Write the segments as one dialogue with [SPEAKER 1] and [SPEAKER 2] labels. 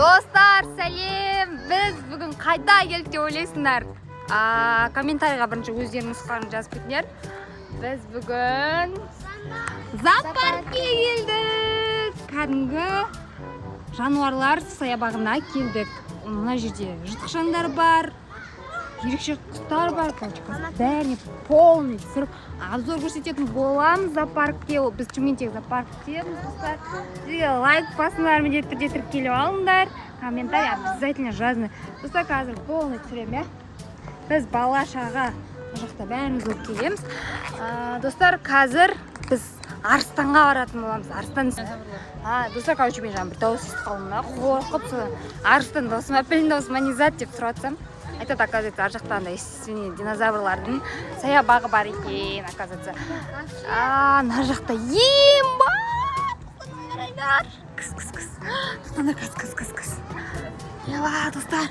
[SPEAKER 1] Достар, сәлем! Біз бүгін қайда келдік деп ойлайсыңдар? Комментарийға бірінші өздерінің нұсқаларын жазып кетіңдер. Біз бүгін зоопаркке келдік. Кәдімгі жануарлар саябағына келдік. Мына жерде жыртқыш жандар бар, ерекше құстар бар. Короче, қазір бәріне полный түсіріп обзор көрсететін боламыз зоопаркте. Ол біз Шымкенттегі зоопарктеміз, достар. Сізге лайк басыңдар, міндетті түрде тіркеліп алыңдар, комментарий обязательно жазыңдар. Достар, қазір полный түсіремін, иә. Біз бала шаға мына жақта бәріміз болып келеміз. Достар, қазір біз арыстанға баратын боламыз. Арыстан, достар, короче, мен жаңа бір дауыс естіп қалдым да, қорқып, содан арыстан дауысы ма, пілдің дауысы ма, не зат деп сұрап жатсам, айтады, оказывается, ар жақта андай естественный динозаврлардың саябағы бар екен, оказывается. Мына жақта ема, қараңдар, кіс, кіс, кіс, тоқтаңдар, кіс, кіс, кіс, кіс. Ела, достар,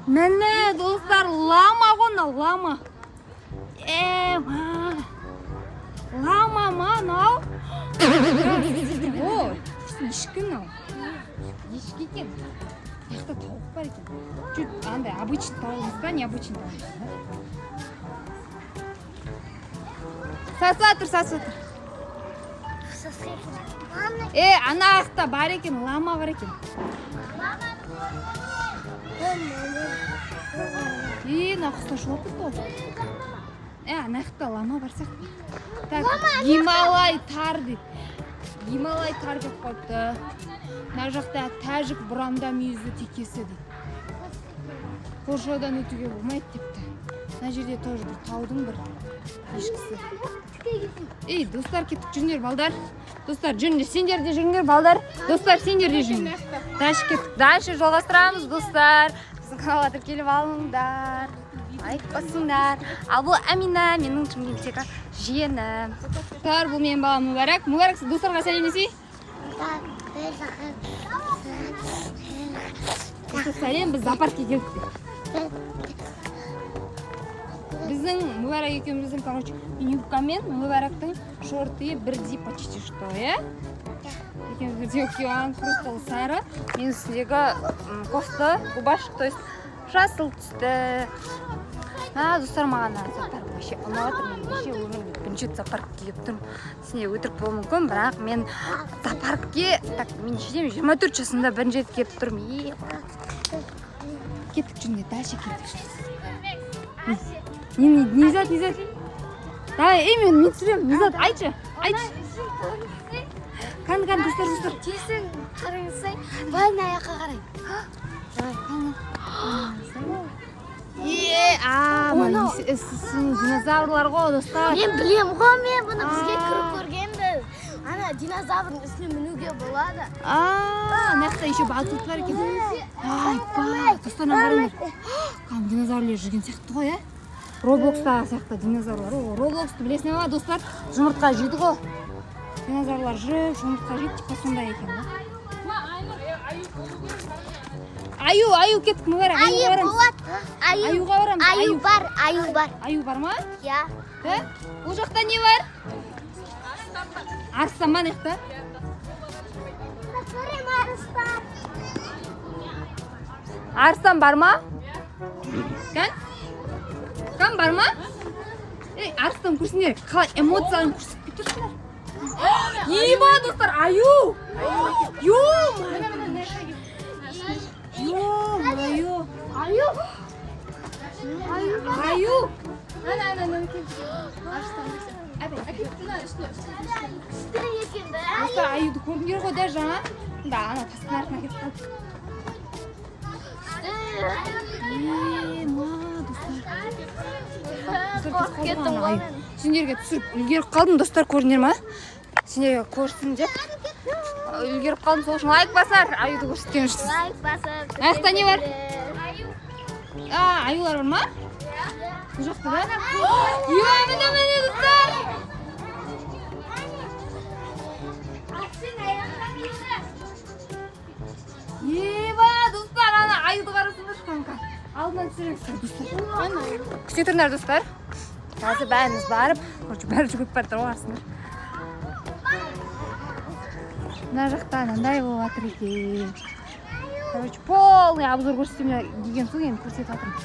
[SPEAKER 1] міне, достар, лама ғой мынау, лама. Ема, лама ма мынау? О, ешкі мынау, ешкі екен. Мына жақта тауық бар екен. Чуть андай обычный тауық емес па, необычный тауық екен да. Сасып жатыр, сасып жатыр. Е, ана жақта бар екен, лама бар екен. Е, мына құстар шулап кетті ғой. Е, ана жақта лама бар сияқты. Так, гималай тар дейді, гималай тар деп қойыпты. Мына жақта тәжік бұранда мүйізді текесі дейді, қоршаудан өтуге болмайды депті. Мына жерде тоже бір таудың бір ешкісі. Ей, достар, кеттік, жүріңдер, балдар. Достар, жүріңдер, сендер де жүріңдер, балдар. Достар, сендер де жүріңдер. Дальше кеттік, дальше жалғастырамыз. Достар, біздің каналға тіркеліп алыңдар, лайк басыңдар. Ал бұл Әмина, менің Шымкенттегі жиенім. Достар, бұл менің балам Мүбәрак. Мүбәрак, достарға сәлемдесей. Достар, сәлем, біз зоопаркке келдік деп. Біздің Мүбәрак екеуміздің, короче, юбка мен Мүбәрактың шорты бірдей почти что, иә, екеуміз бірдей болып киіп аламыз. Просто ол сары, менің үстіндегі кофта, рубашка, то есть жасыл түсті. Достар, маған ана зоопарк вообще ұнап жатыр. Мен вообще өмірімде бірінші рет зоопаркке келіп тұрмын. Сенде өтірік болуы мүмкін, бірақ мен зоопаркке, так, мен нешедемін, 24 жасымда бірінші рет келіп тұрмын. Е, кеттік, жүріңдер, дальше кеттік. Не, не, не зат, не зат. Давай, ей, мен түсіремін. Не зат, айтшы, айтшы. Кәні, кәні, достар, достар.
[SPEAKER 2] Тесің, қараңызсай, былай, мына жаққа қарай.
[SPEAKER 1] Давай, кәні. Е, мына динозаврлар ғой, достар.
[SPEAKER 2] Мен білем ғой, мен бұны бізге кіріп көргенбіз. Ана динозаврдың үстіне мінуге болады.
[SPEAKER 1] Мына жақта еще батут бар екен. Айба, достар, мына қараңдар. Кәдімгі динозаврлар жүрген сияқты ғой, иә? Роблокстағы сияқты динозаврлар. О, Роблоксты білесіңдер ма, достар? Жұмыртқа жейді ғой. Динозаврлар жүріп, жұмыртқа жейді, типа сондай екен да. Аю, аю, кеттік, Мүбәрак, аюға
[SPEAKER 2] Аю
[SPEAKER 1] барамыз.
[SPEAKER 2] болады. Аю,
[SPEAKER 1] Аюға барамыз,
[SPEAKER 2] аю
[SPEAKER 1] аю.
[SPEAKER 2] бар, аю бар.
[SPEAKER 1] Аю бар ма?
[SPEAKER 2] Иә.
[SPEAKER 1] Да? Ол жақта не бар? Арыстан ба ана жақта?
[SPEAKER 2] Арыстан.
[SPEAKER 1] Арыстан бар ма? Кән? Кән бар ма? Ей, арыстан көрсеңдер, қалай эмоцияларын көрсетпей тұрсыңдар. Ема, достар, аю! Ё-моё!
[SPEAKER 2] Аю.
[SPEAKER 1] Аю!
[SPEAKER 2] Үстіне екен да.
[SPEAKER 1] Достар, аюды көрдіңдер ғой да жаңа? Да, ана тастың артына кетіп қалды. Ема, достар. Достар, кетіп қалды
[SPEAKER 2] Кеттім
[SPEAKER 1] ғой ана
[SPEAKER 2] ғой
[SPEAKER 1] аю.
[SPEAKER 2] мен.
[SPEAKER 1] Сендерге түсіріп үлгеріп қалдым, достар, көрдіңдер ма? Сендерге көрсін деп үлгеріп қалдым, сол үшін лайк басар, аюды көрсеткен үшін.
[SPEAKER 2] Лайк басып.
[SPEAKER 1] Ана жақта не бар?
[SPEAKER 2] Аю.
[SPEAKER 1] Аюлар бар ма? Бұл жақта да? Е, міне, міне, достар. Еба, достар, ана аюды қарасаңдаршы, қанқа. Алдынан түсіреміз, достар. Күте тұрыңдар, достар. Қазір бәріміз барып, короче, бәрі жүгіріп бара жатыр ғой, қарасыңдар. Мына жақта мынандай болып жатыр екен. Короче, полный обзор көрсетемін деген соң, енді көрсетіп жатырмын.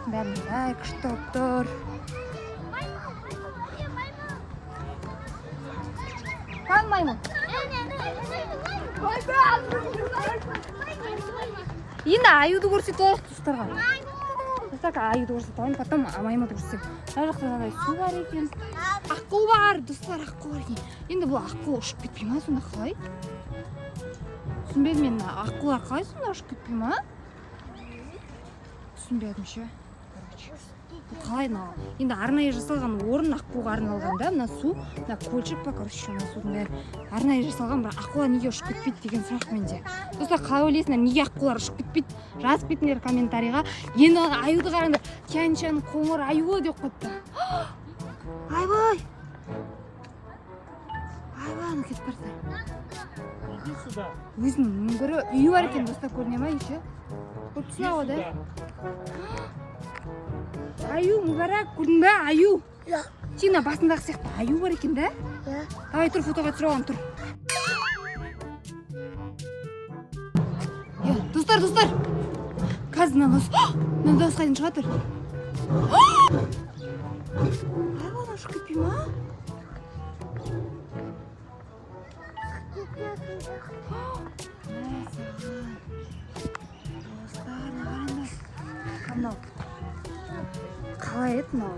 [SPEAKER 1] Бәрі мындай күшті болып тұр. Қан маймыл. Енді аюды көрсетіп алайық достарға. Достар, аюды көрсетіп алайын, потом маймылды көрсетемін. Мына жақта мынандай су бар екен. Аққу бар, достар, аққу бар екен. Енді бұл аққу ұшып кетпей ма сонда, қалай? Түсінбедім мен, аққулар қалай сонда ұшып кетпей ма? Түсінбедім ше. Короче, бұл қалай мынау? Енді арнайы жасалған орын, аққуға арналған да, мына су, мына көлшік па, короче, мына судың бәрі арнайы жасалған, бірақ аққулар неге ұшып кетпейді деген сұрақ менде. Достар, қалай ойлайсыңдар, неге аққулар ұшып кетпейді? Жазып кетіңдер комментарийға. Енді ана аюды қараңдар, Тянь-Шань қоңыр аюы деп қойыпты. Айбай! Айбай, ана кетіп бара жатыр.
[SPEAKER 3] Иди сюда.
[SPEAKER 1] Өзінің мүңгірі, үйі бар екен, достар, көріне ма еще? Көріп тұрсың ғой, да? Аю, Мүбәрак, көрдің бе, аю?
[SPEAKER 2] Иә.
[SPEAKER 1] Сен мына басындағы сияқты аю бар екен, да?
[SPEAKER 2] Иә.
[SPEAKER 1] Давай, тұр, фотоға түсіріп аламын, тұр. Иә, достар, достар. Қазір мына дауыс, мына дауыс қайдан шығып жатыр? Айбай, ана ұшып кетпей ма? Мәссаған. Достар, мына қараңдар. Мынау қалай еді мынау?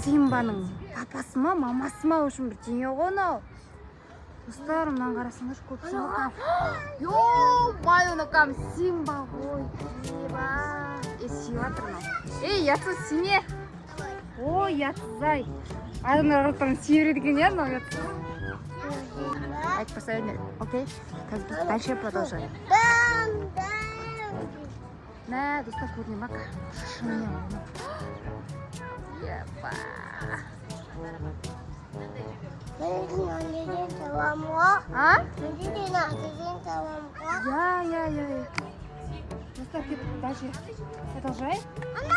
[SPEAKER 1] Симбаның папасы ма, мамасы ма, в общем, бірдеңе ғой мынау. Достар, мынаны қарасаңдаршы, көп ғой. Ё-моё, мынау кәдімгі Симба ғой. Е, сүйіп жатыр мынау. Ей, ұятсыз, сүйме. Ой, ұятсыз ай. Адамдар қарап тұрған сүйе береді екен, иә, мынау ұятсыз. Айтпаса енді, окей. Қазір біз дальше продолжаем. Мә, достар, көріне ма? Шынымен мынау. Епа. А? Иә, иә, иә, иә. Достар, кеттік дальше. Продолжаем.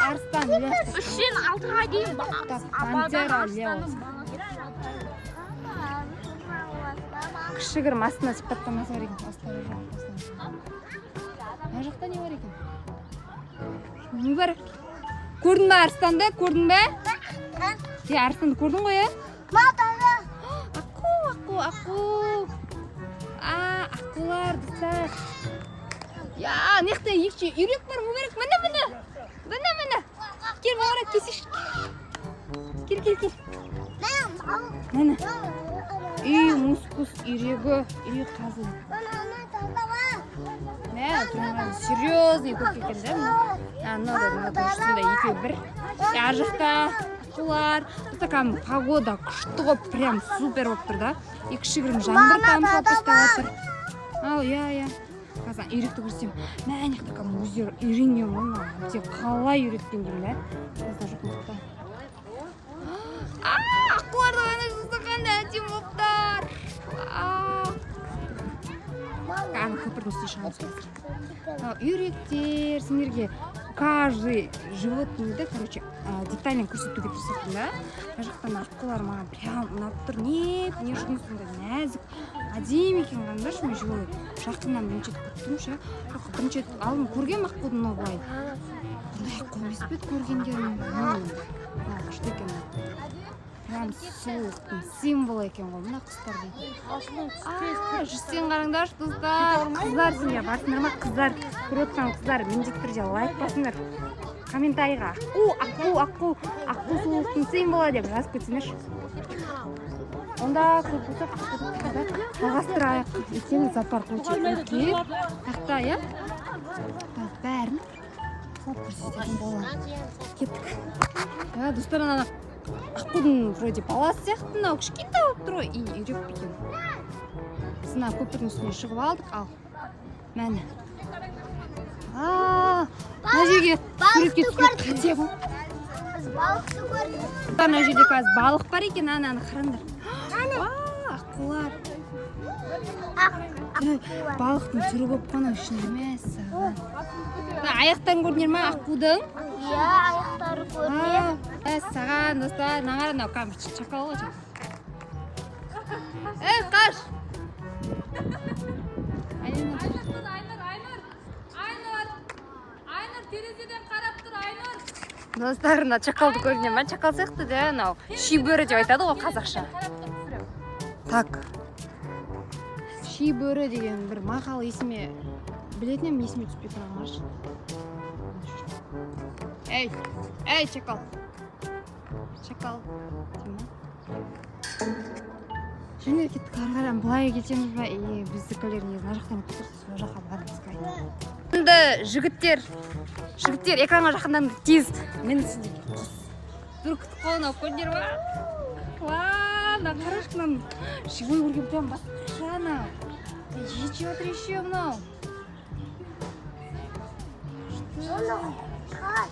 [SPEAKER 1] Арыстан, лев.
[SPEAKER 2] 3-тен 6-ға дейін.
[SPEAKER 1] Так, пантера, лев. Кішігірім астына сипаттамасы бар екен. Осторожно, осторожно. Мына жақта не бар екен? Не бар? Көрдің бе арыстанды? Көрдің бе? Е, арыстанды көрдің ғой, иә? Аққу, аққу, аққу. А, аққулар, достар. Я, мына жақта екінші үйрек бар, Мүбәрак. Міне, міне. Міне, міне. Кел, Мүбәрак, келсейші. Кел, кел, кел. Міне. Үй, мускус үйрегі, үй қазы. Мә, тұрған серьезный көк екен да. А, мынау да, мынау да сондай, екеуі бір. Е, ар жақта аққулар. Достар, кәдімгі погода күшті ғой, прям супер болып тұр да. И кішігірім жаңбыр тамшылап тастап жатыр. Ал, иә, иә. Қазір үйректі көрсетемін. Мә, ана жақта кәдімгі өздері үйренген ғой мынау. Әбден қалай үйреткен деймін да. Қазір жоқ мына. А, аққуларды қараңдаршы, достар, қандай әдемі болып тұр. Вау. Кәдімгі көпірдің үстіне шығамыз қазір. Мынау үйректер, сендерге каждый животныйды, короче, детально көрсетуге тырысатын да. Мына жақтан аққулар маған прям ұнап тұр. Не үшін сондай нәзік, әдемі екен, қараңдаршы, мен живой жақыннан бірінші рет көріп тұрмын ше. Жоқ, бірінші рет алдын көргенмін аққуды, мынау былай. Бұндай аққу емес пе еді көргендерім? Мынау күшті екен. Прям сұлулықтың символы екен ғой мына құстар дейтін. А, жүзсең қараңдаршы, достар. Қыздар, сендер барсыңдар ма? Қыздар, көріп отырған қыздар, міндетті түрде лайк басыңдар. Комментарийға аққу, аққу, аққу, аққу сұлулықтың символы деп жазып кетсеңдерші. Онда көп болса, аққуды жалғастырайық. Өйткені зоопарк өте үлкен. Жақта, иә? Так, бәрін салып көрсететін боламын. Кеттік. Ja, достар, ана аққудың вроде баласы сияқты, мынау кішкентай болып тұр ғой, и үйрек пе екен. Біз мына көпірдің үстіне шығып алдық, ал. Мәні. А, мына жерге суретке түсуге қате ғой.
[SPEAKER 2] Біз балықты көрдік.
[SPEAKER 1] Мына жерде қазір балық бар екен, ананы қараңдар. Ва, аққулар. Түрі, балықтың түрі болып қана ішінде, мәссаған. Мына аяқтарын көрдіңдер ма аққудың?
[SPEAKER 2] Иә, аяқтары көрінеді.
[SPEAKER 1] Мәссаған, достар, мына қара, мынау кәдімгі шакал ғой. Ей, қаш! Айнұр
[SPEAKER 4] Айнұр, Айнұр, Айнұр, Айнұр, Айнұр, терезеден қарап тұр, Айнұр.
[SPEAKER 1] Достар, мына шакалды көрдіңдер ма? Шакал сияқты да, анау шибөрі деп айтады ғой қазақша.
[SPEAKER 4] Қарап тұр, түсірем.
[SPEAKER 1] Так, шибөрі деген бір мақал есіме, білетін едім, есіме түспей тұрған. Қарашы. Ей, ей, шакал, шакал деймін ма? Жүріңдер, кеттік ары қарай. Былай кетеміз ба или біздікілер негізі мына жақтан өтіп тұр, сол жаққа барамыз. Енді, жігіттер, жігіттер, экранға жақындаңдар тез. Міне сендерге құс, бүркіт қой мынау, көрдіңдер ма? Ва, мына қарашы, мынаны живой көрген прям басқаша. Анау жетіп жатыр еще мынау.
[SPEAKER 2] Оны құтқар.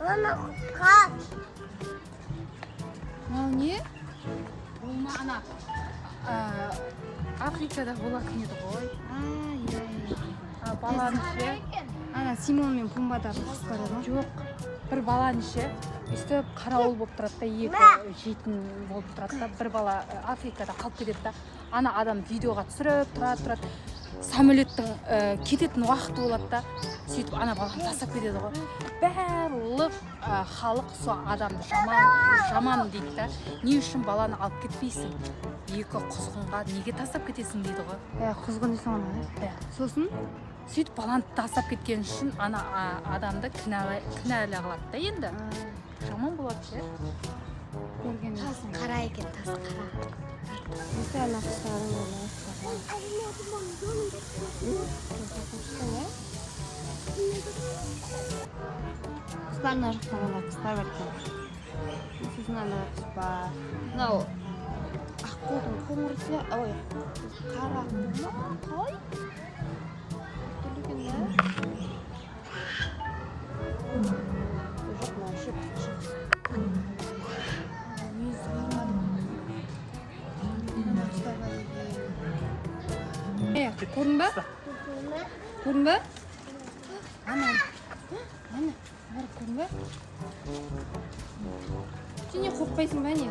[SPEAKER 2] Оны құтқар.
[SPEAKER 1] Мынау не?
[SPEAKER 4] Бұл ма ана Африкада болатын еді ғой.
[SPEAKER 1] А, иә, иә.
[SPEAKER 4] А, баланы ше.
[SPEAKER 1] Ана Симон мен Пумбадағы құс бар еді ғой.
[SPEAKER 4] Жоқ, бір баланы ше, өйстіп қарауыл болып тұрады да, екі жейтін болып тұрады да, бір бала Африкада қалып кетеді да, ана адам видеоға түсіріп тұрады, тұрады. Самолеттің кететін уақыты болады да, сөйтіп ана баланы тастап кетеді ғой. Барлық халық сол адамды жаман, жаман дейді да, не үшін баланы алып кетпейсің, екі құзғынға неге тастап кетесің дейді ғой.
[SPEAKER 1] Иә, құзғын дейсің ғой ана,
[SPEAKER 4] Иә.
[SPEAKER 1] Сосын?
[SPEAKER 4] Сөйтіп баланы тастап кеткен үшін ана адамды кінәлі, кінәлі қылады да енді. Жаман болады ше.
[SPEAKER 1] Көрген.
[SPEAKER 2] Тас қара екен, тас қара.
[SPEAKER 1] Достар, ана құстардың орны. Құстар, мына жақта мынандай құстар бар екен. Сосын ана құс бар, мынау аққудың қоңыр, ой, қара аққу ма, қалай түрлі екен да? Жоқ, мынау ше, басқаша құс. Мүйізі қармадым. Мынандай құстар бар екен. Е, көрдің ба, көрдің ба? Ана, ана бар, көрдің ба? Сен не, қорықпайсың ба, не?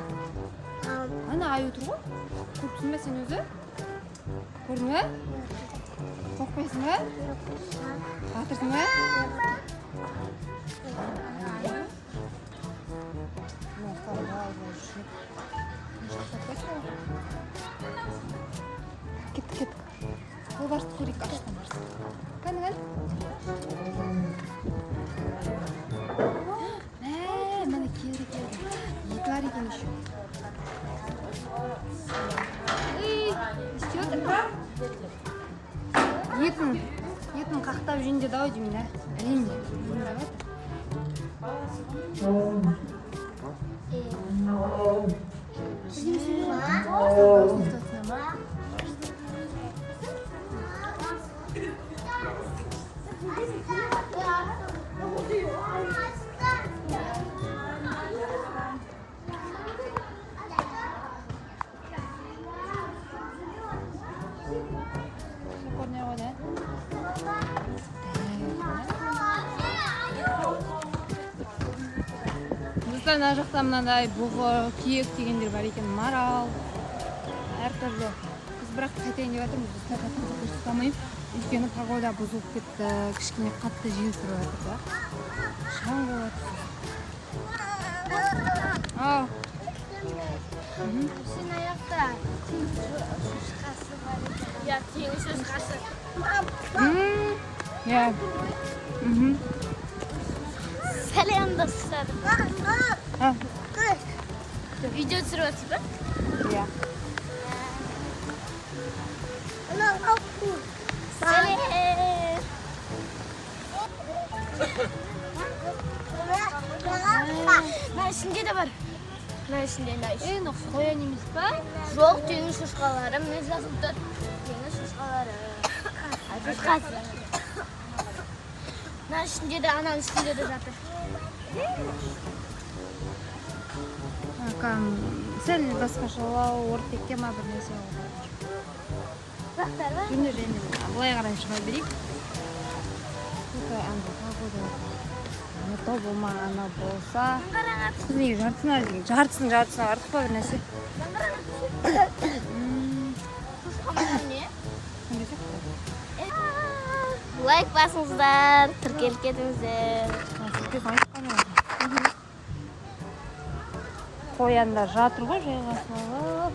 [SPEAKER 1] Ана аю тұр ғой, көріп тұрсың ба сен өзі? Көрдің ба? Қорықпайсың ба? Батырсың ба? Мына былай былай жүреді. Қорықпайсың ба? Кеттік, кеттік, жолбарысты көрейік. Аштан барыс. Кәні, кәні. Мә, міне, келді, келді. Екі бар екен еще. Ей, не істеп жатыр? Етін қақтап жейін деді ау деймін да. Әрине, мындап жатыр. Дауысын естіп жатсыңдар ма? Көріне ғой да. Достар, мына жақта мынандай бұғы, киік дегендер бар екен, марал, әртүрлі. Біз бірақ қайтайын деп жатырмыз, достар, көрсете алмаймын, өйткені погода бұзылып кетті, кішкене қатты жел тұрып жатыр да, шаң болып жатыр. Ау.
[SPEAKER 2] Сен аяқта теңіз шошқасы бар екен. Иә, теңіз шошқасы.
[SPEAKER 1] Иә, мхм.
[SPEAKER 2] Сәлем, достар.
[SPEAKER 1] А.
[SPEAKER 2] Видео түсіріп жатсыз ба?
[SPEAKER 1] Иә.
[SPEAKER 2] Сәлем. Мына ішінде де бар. Мына ішінде, мына ішінде.
[SPEAKER 1] Ей, мынау қоян емес па?
[SPEAKER 2] Жоқ, теңіз шошқалары. Міне, жазылып тұр. Теңіз шошқалары. Шошқасы. Мына ішінде де, ананың үстінде де жатыр.
[SPEAKER 1] Сәл басқашалау, ортекке ма, бір нәрсе болды.
[SPEAKER 2] Сұрақтар бар?
[SPEAKER 1] Жүріңдер, енді былай қарай шыға берейік. Что-то андай погода не то болмағаны болса. Біз неге жартысына, жартысының жартысына бардық па, бір нәрсе.
[SPEAKER 2] Шошқа мынау не? Лайк басыңыздар, тіркеліп кетіңіздер.
[SPEAKER 1] Қояндар жатыр ғой жайғасып алып.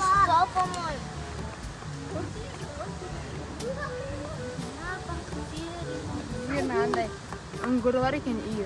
[SPEAKER 2] Стол, по-моему.
[SPEAKER 1] Мынандай үңгірі бар екен, үйі.